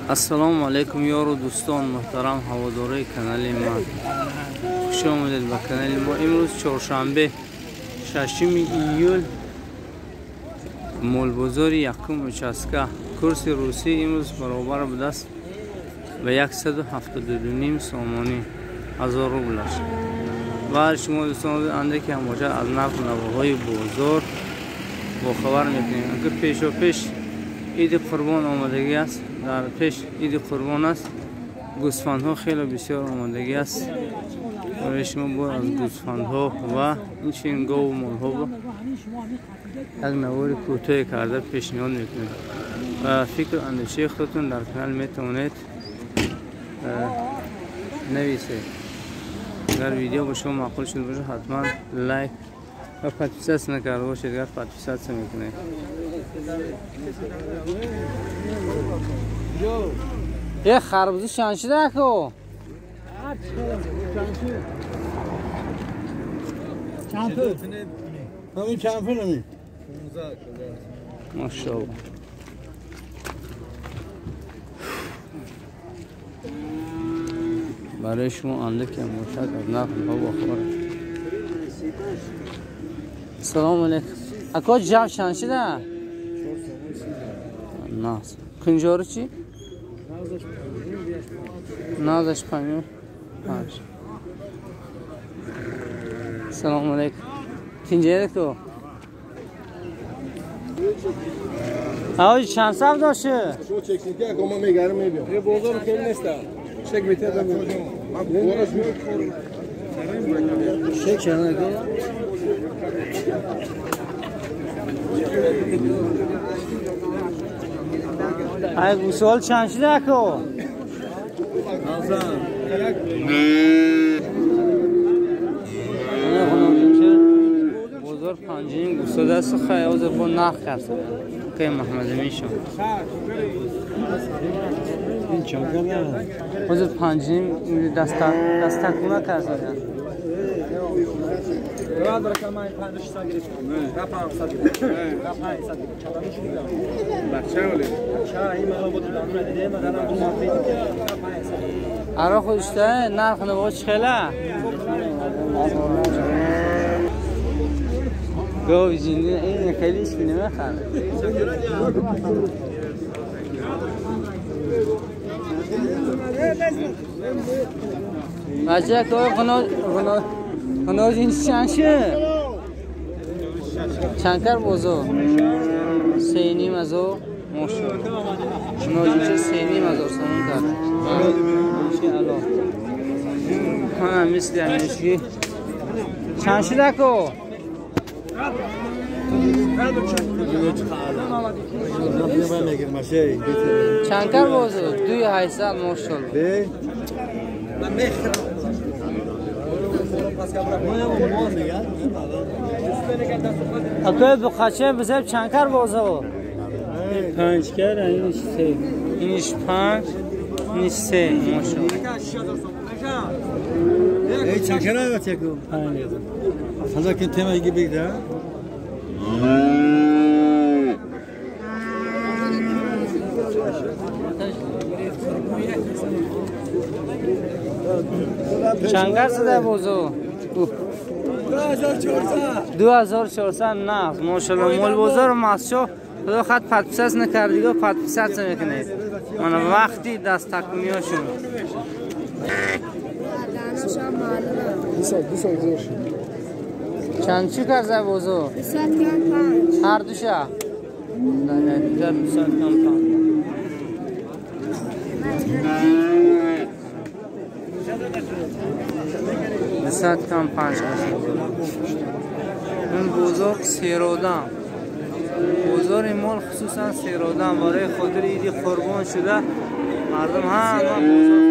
Ассалому алайкум ёру дӯстон, муҳтарам ҳаводорои канали ман. Хуш омадед ба канали мо. Имрӯз чоршанбе, 6 июл, молбозори якум участка. Курси русӣ имрӯз баробар будааст ба 172,5 сомонӣ, 1000 рублаш. Ва шумо дӯстон андаке ҳам бошад аз нарху навоҳои бозор бохабар мекунем. Агар пешопеш иди қурбон омадагӣ аст, дар пеш иди қурбон аст, гӯсфандҳо хеле бисёр омадагӣ аст. Барои шумо бояд аз гӯсфандҳо ва инчунин гову молҳо як навори кӯтоҳе карда пешниҳод мекунем. Ва фикру андешаи худатон дар канал метавонед нависед. Агар видео ба шумо маъқул шуда бошад, ҳатман лайк ва подписаться накарда бошед, агар подписаться мекунед. Е харбузу чанд шуда ако? Чанд пул? Ҳамин чанд пул ҳамин? Машаллоҳ. Барои шумо андаке бошад аз нархҳо бохабар. Салому алайкум. Ако ҷав чанд шуда? Наз. Кунҷору чӣ? Назаш панҷ. Салому алайкум. Тинҷере ку? Ҳоҷи чанд сав доше? Шумо чексинки ако ма мегарам мебиям. Е бозор хеле неста. Чек метадам. Ман бораш чек чанд ако? Ай гусол чанд шуда ако? Бозор панҷиним гусода аст, хай ҳозир бо нарх кард. Акай Маҳмадамин шо. Ҳозир панҷиним дастакуна кард. Ара худишта нарх наво чӣ хела? Гови зинда ин хеле ҳеч ки намехарад. Бача ко ғуноз ин чанд шуд? Чанд кар бозор? 3,5 ҳазор. Мошаллоҳ. Ғуноз 3,5 ҳазор сомон кард. Ҳама мисли ҳамешагӣ. Чанд шуд ако? Чанд кар бозор? 2,800. Мошаллоҳ. Акои буқача бизеб чанд кар бозор? Панҷ кар, иниш се. Иниш панҷ, иниш се. Мошаллоҳ. Эй чанд кар бачаку? Панҷ. Ҳазар ки тема иги бигда. Чанд кар зада бозор? 2400 нақд. Мошаллоҳ. Молбозор масшо худо хат подписаться накардиго подписаться мекунед. Мана вақти дастакуниҳошон. Чанд чӣ кар зада бозор? Ҳар душа? 205. 205 кас. Ин бозор серодам. Бозори мол хусусан серодам. Барои хотири иди қурбон шуда мардум ҳама бозор.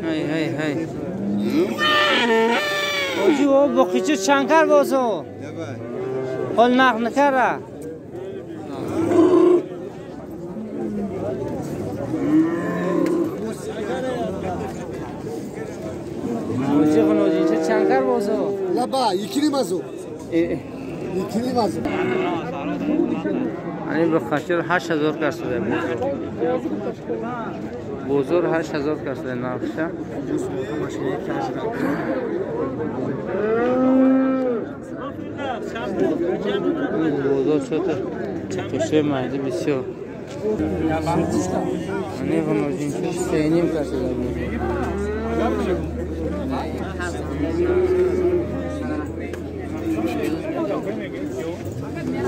Ҳай ҳай ҳай. Оҷи о боқича чанд кар бозор? Ҳол нақд накарда? با یکی مازو یکی مازو یعنی به خاطر 8000 کس شده بزرگ 8000 کس شده نقشه بزرگ شده چطوشه مایده بسیار یعنی غنوجین شد 3.5 کس شده بزرگ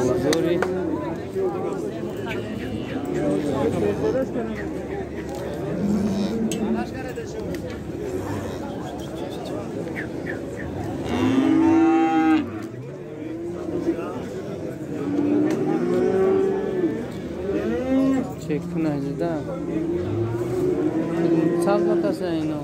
بزرگی چک کنه جدا چند وقت اینو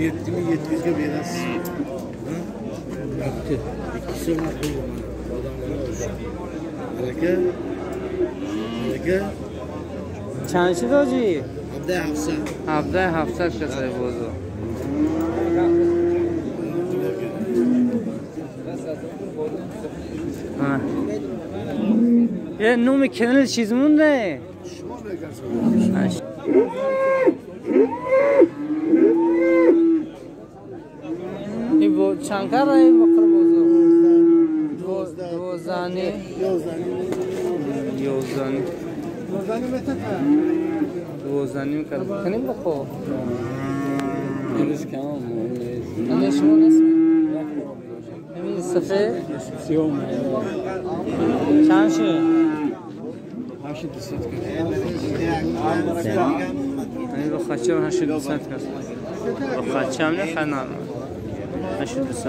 Yetti mi 700 biraz. Yaptı. İkisi var Hareket. Hareket. Чанд шуд ҳоҷӣ? 17 17 касай бозо. یه نوم کنل چیز مونده؟ این با چند کار این بقر بازو؟ دوزانی یوزانی دوزانی میکرد کنیم بخو امروز کم نه شما نیست همین سفید چند شد؟ 8200 کرد. این با خچه 8200 کرد. با خچه هم نه خنار 8200.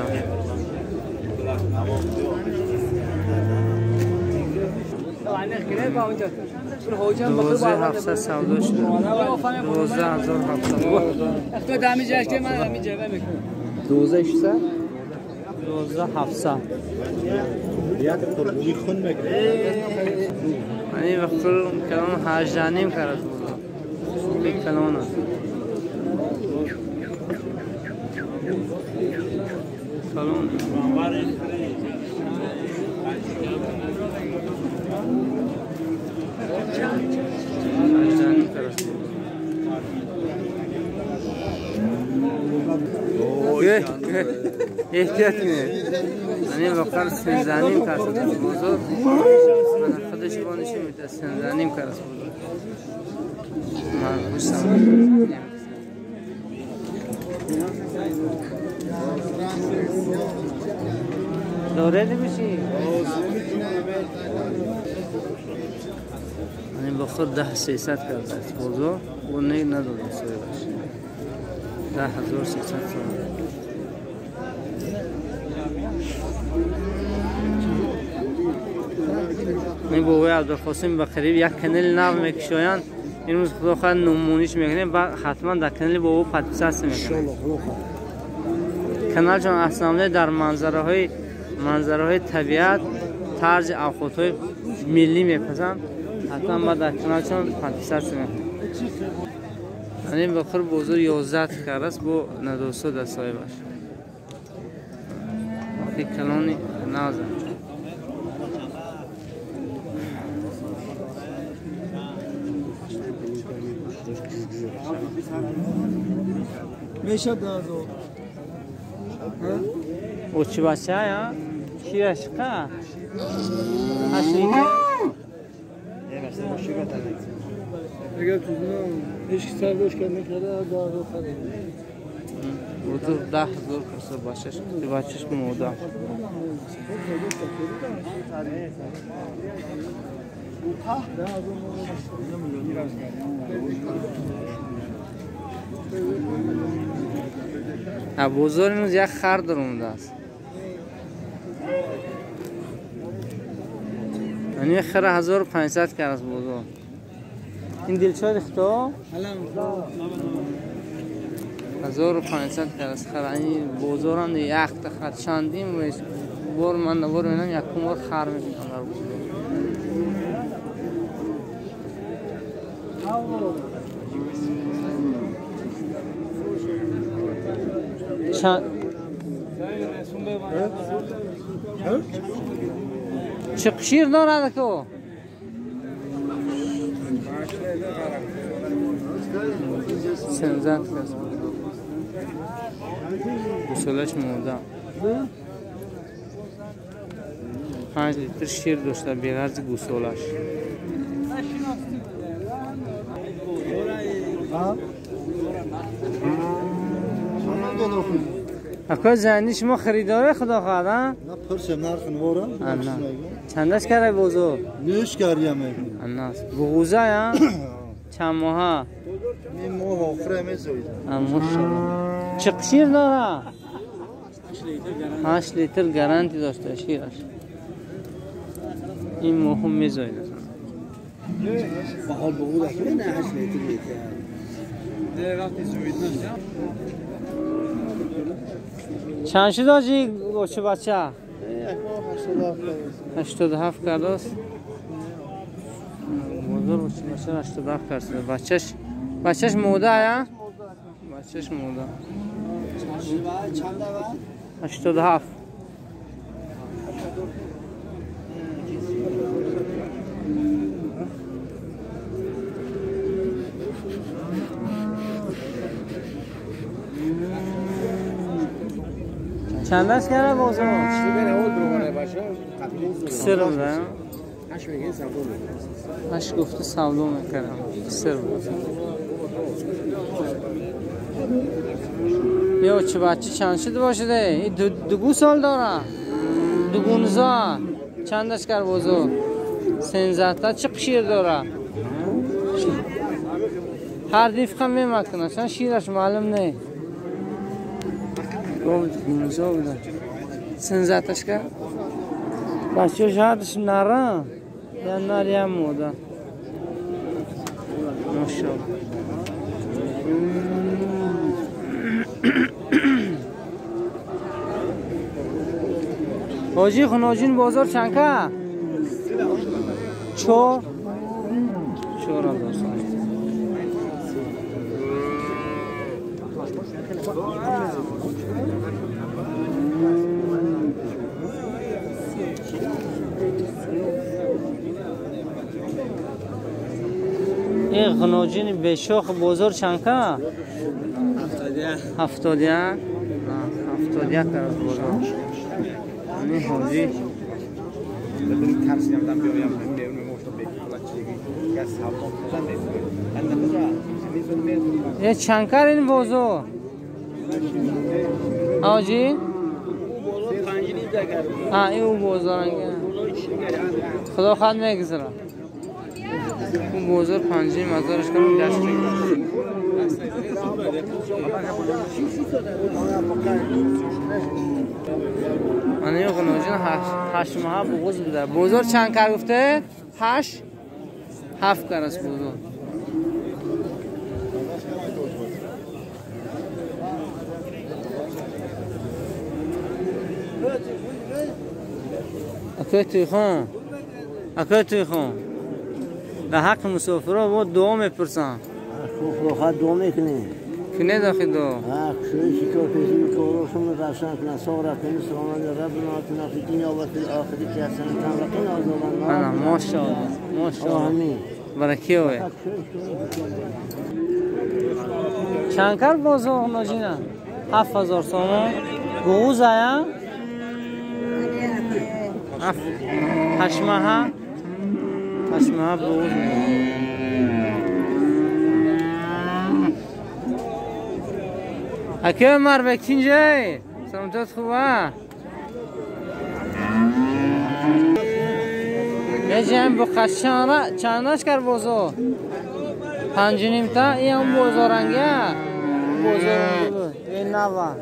12700 سودا شد. 12700. تو دمی جشته من دمی جبه میکنم. 12600 12700. یک قربونی خون میکنه. یعنی وقتی کلان 18.5 کرد بود. یک کلان است. کلان 18.5 کرد بود. احتیاط کنید. یعنی واقعا 13.5 کرد بزرگ. من خودش بانشی میده 13.5 کرد بزرگ. من خوشم. دوره نمیشی. یعنی با خود 10300 کرد بزرگ. اون نه نداده صاحبش. 10300 تومان. این بابای عبدالقاسم به قریب یک کنال نو میکشایند. امروز خدا خواهد نمونیش میکنیم و حتما در کنال بابا پدپسست میکنیم. کنال جان اصلا در منظره های طبیعت طرز اوقات های ملی میپسند. حتما ما در کنال چون پدپسست میکنیم. یعنی بخور بزرگ 11 کرد است با ندوسته در صاحبش. وقتی کلانی نازم. میشه دازو. او چی بچه یا؟ شیرش که؟ هشت. اگر تو هیچ سردش که نکرده دازو خرید. بزرگ 10000 کسر بچهش بچهش مودا. بزرگ امروز یک خر در اومده است. یعنی خر 1500 کرد است بزرگ. این دلشاد اختا 1500 کرد است خر. این بزرگ هم یک تا خر چندین بار من نبار می‌بینم یک بار خر می‌بینم در بزرگ. چه شیر دارد که؟ سنزد کس گوسالش مرده 5 لیتر شیر داشته بی‌غرض گوسالش. اکا زنی شما خریداره خدا خواهد ها؟ نه پرسم نرخ نوارم. چندش کرده بزرگ؟ نوش کردیم. نه بغوزه یا؟ چند ماه؟ این ماه آخره میزوید. ماشاءالله. چه شیر داره؟ 8 لیتر گارانتی داشته شیرش. این ماه هم میزوید. با حال بغوزه نه 8 لیتر میده. چند شد آجی گوشه بچه؟ 87 کرداست. بزرگ گوشه بچه 87 کرده. بچهش بچهش موده یا؟ بچهش موده. 87. چند است کرده بازار؟ سر بوده؟ هشت گفته سودا میکردم. سر بوده. یا چه بچه چند شده باشه ده؟ این دو سال داره. دو گونزا. چند است کرده بازار؟ 13 تا چه شیر داره؟ هر دیفقه میمکنه چون شیرش معلوم نه. گفت گونزا بوده. 13 تاش کرد. بچه شهرش نره یا نر یا موده. ماشاءالله. حاجی خناجین بازار چند که؟ 4 هزار سوم. این خناجین بشاخ بازار چند که؟ 71. 71 از بازار. این حاجی یه چند این بازار؟ آجی؟ این اون بازار خدا خود میگذره. اون بازار 5.5 هزارش کنم دست میگیره. من این خناجین 8 ماه بغض بوده. بازار چند کار گفته؟ 8 7 کار است بازار. اکای توی خون، اکای توی خون به حق مسافرها با دعا میپرسن. خود دعا میکنی. کنه داخل دعا. شوی شکر پیزی کورشون روشن کنه صورت سلام ربنا آتنا فی الدنیا و فی الآخرة حسنة و قنا عذاب النار. ماشاءالله ماشاءالله. برکه اوه. چند کار بازار ناجینا؟ 7000 سومان. گوز آیا؟ 8 ماه 8 ماه بوز. اکی عمر بکینجه سلامتت خوبه؟ یه جیم با قشان چندش کر بازو 5.5 تا. این هم بازو رنگه بازو رنگه بود این نوا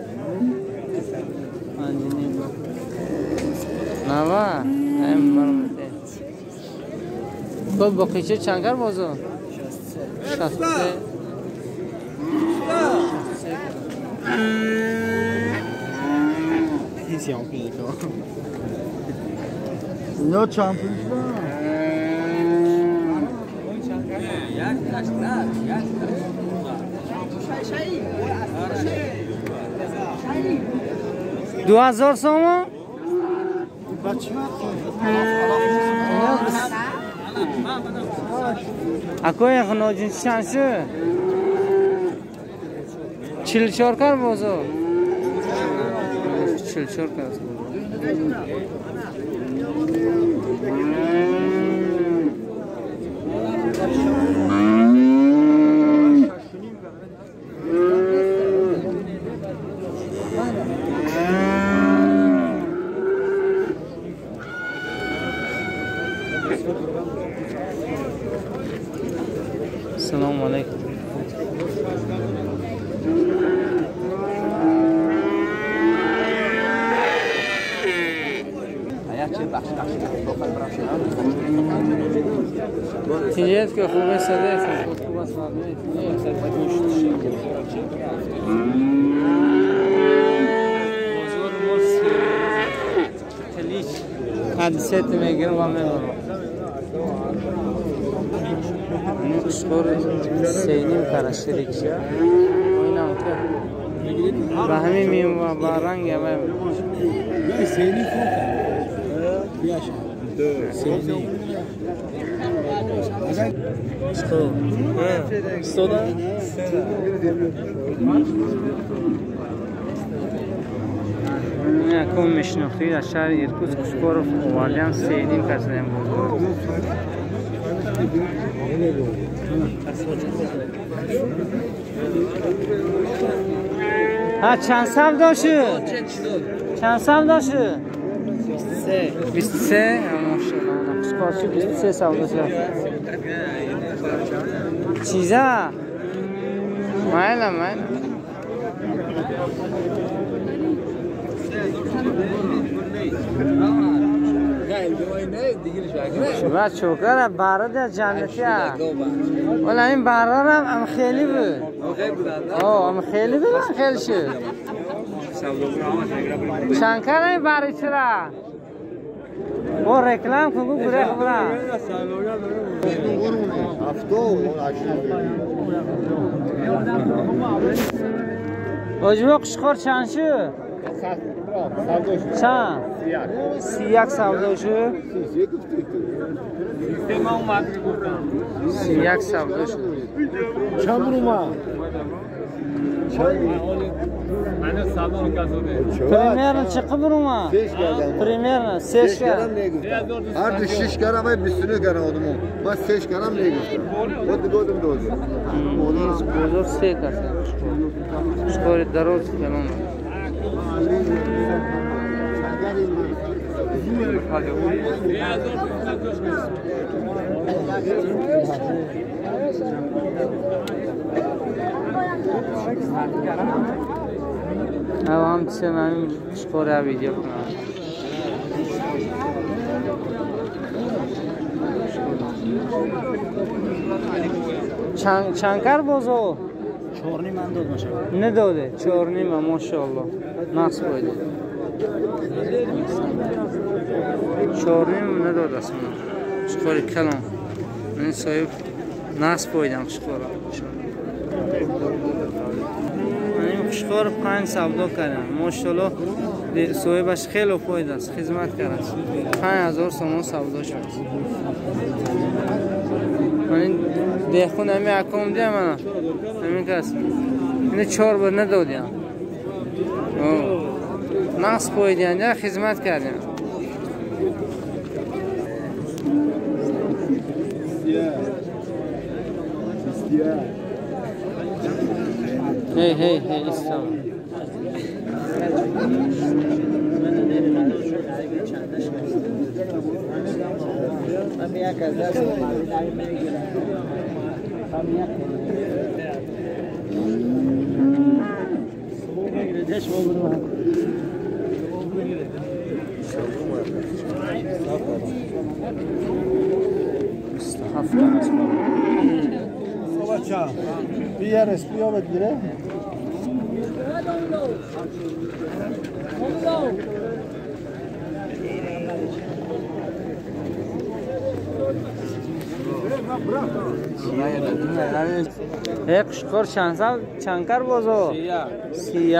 5.5 نوا این مرمته. خب باقیچه چند کر بازو؟ 63. اینا چند پولیش دارن؟ 2000 سوم؟ اکوی خنوجین چند شد؟ 44 کار بازار 44 کار است. سلام علیکم. تیجت که خوبه سده خوب است بازار ما تلیچ حدیثت میگیرم و میبرم. قشقور سینیم کرد شریک شد اینم که به همین میم و با رنگ همه سینی خوب سینی Soda. Якум мешинохтӣ дар шаҳри Иркутск Қушқоров овардиам сейним касдаем бозор. Ҳа чанд савдо шуд? Чанд савдо шуд? 23. Мошаллоҳ. Қушқорчи 23 савдо шуд. Чиза? Майла, майла. و چوکر بره در جنتی ها ولی این بره هم خیلی بود. آه هم خیلی بود خیلی شد. چند این بره چرا؟ با رکلام کن گو گره خبرم. آجبا قشقار چند شد؟ چند؟ 31 سودا شد؟ 31 سودا شد. چند روما؟ Примерно چقدر روما؟ Примерно 6 گرم. هر دو 6 گرم و 29 گرم آدمو. من 6 گرم نگفتم. خود گفتم دوز. بازار سه کس. قشقار دراز کلام. او هم چه من قشقار ویدیو کنم. چند کار بازو؟ 4.5 من داد ماشاءالله. نداده 4.5 ماشاءالله. نقص باید. 4.5 نداد اصلا. قشقار کلام. من صاحب نقص بایدم قشقار. این قشقار 5 سودا کردم. ماشاءالله صاحبش خیلی فاید است. خدمت کرد. 5000 سومان سودا شد. من دهخون همی اکام دیم من همین کس اینه 4 بار ندادیم. نقص پایدیم یا خدمت کردیم. هی هی هی استام. قشقر چند سال چند کار بازو؟ 31.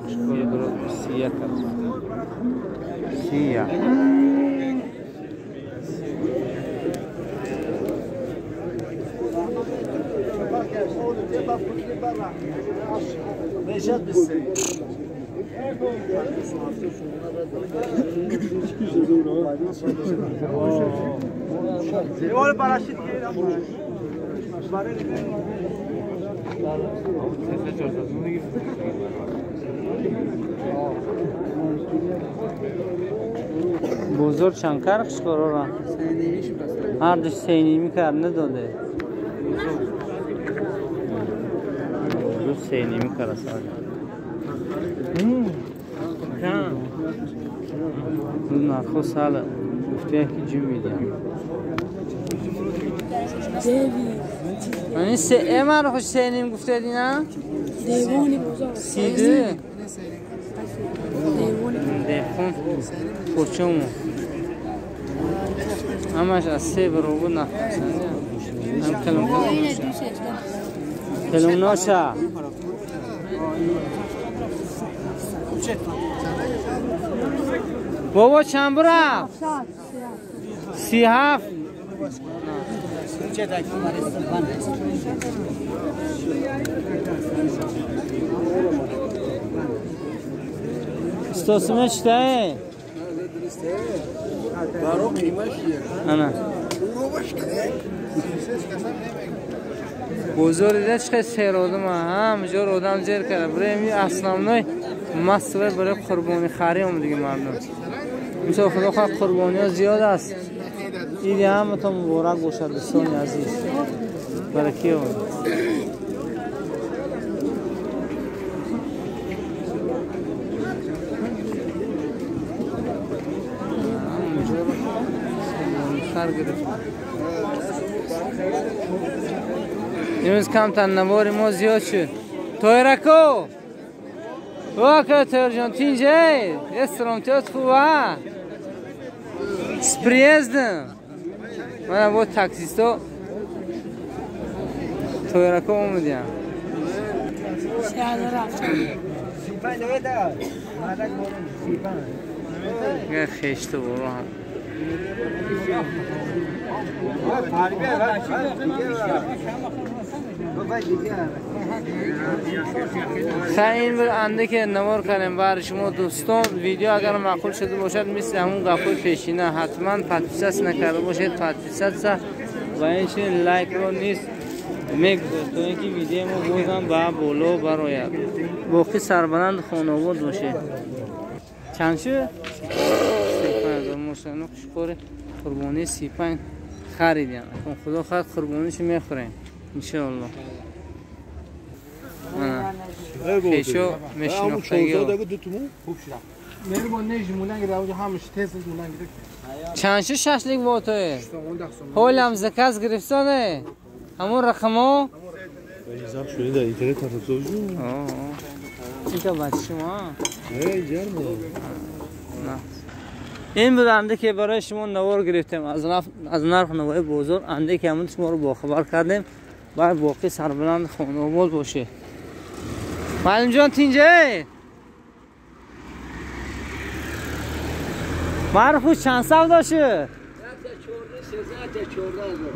قشقر 31 31. بزرگ چند کار قشقر را؟ هر دوش 3.5 کار نداده. دو 3.5 کار است. نرخو سال گفته که جو میدیم. این سه امر خوش 3.5 گفته دینا؟ 32. دهخون پرچمو همش از 3 برابر نرخ هم کلم کلم ناشا. بابا چند برم؟ 37. استاسمه چطه؟ انا بزرگ دیده چقدر سیر آدم هم جور آدم زیر کرده برای می اصنامنای مصر برای قربانی خری هم دیگه مردم مثل خدا خواه قربانی ها زیاد است. ایدی هم تا مبارک باشد دوستان عزیز. برکی هم خر گرفت. امروز کمتر نوار ما زیاد شد. تویرکو واکه تور جان تینجه استرامتیات خوبه с приездом. من با تاکسیستا تویرکو اومدیم. خشت برو هم این بود انده که نوار کردیم برای شما دوستان. ویدیو اگر معقول شده باشد مثل همون گپای پیشینه حتما подписаться نکرده باشید подписаться و اینچنین لایک رو نیست میگذارد تا اینکه ویدیو ما بازم به بالا براید. باقی سربلند خانواد باشه. چند شد؟ 35,000. ماشاءالله خوشخوره قربانی 35 خریدیم. خدا خواهد قربانیش میخوریم انشاءالله. خیشو میشناختگی چند شد ششلیک واتوه حالم زکاز گرفتانه همون رقمو این که بچه شما این بود انده که برای شما نوار گرفتیم از نرخ نوای بازار. انده که همون شما رو باخبر کردیم. باید باقی سربلند خانواد باشه. معلم جان تینجه معرفو چند سال داشته؟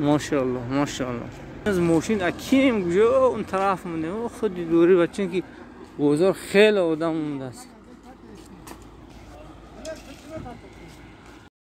ماشاءالله ماشاءالله. از ماشین اکیم کجا اون طرف مونده خودی دوری و چون که بازار خیلی آدم مونده است.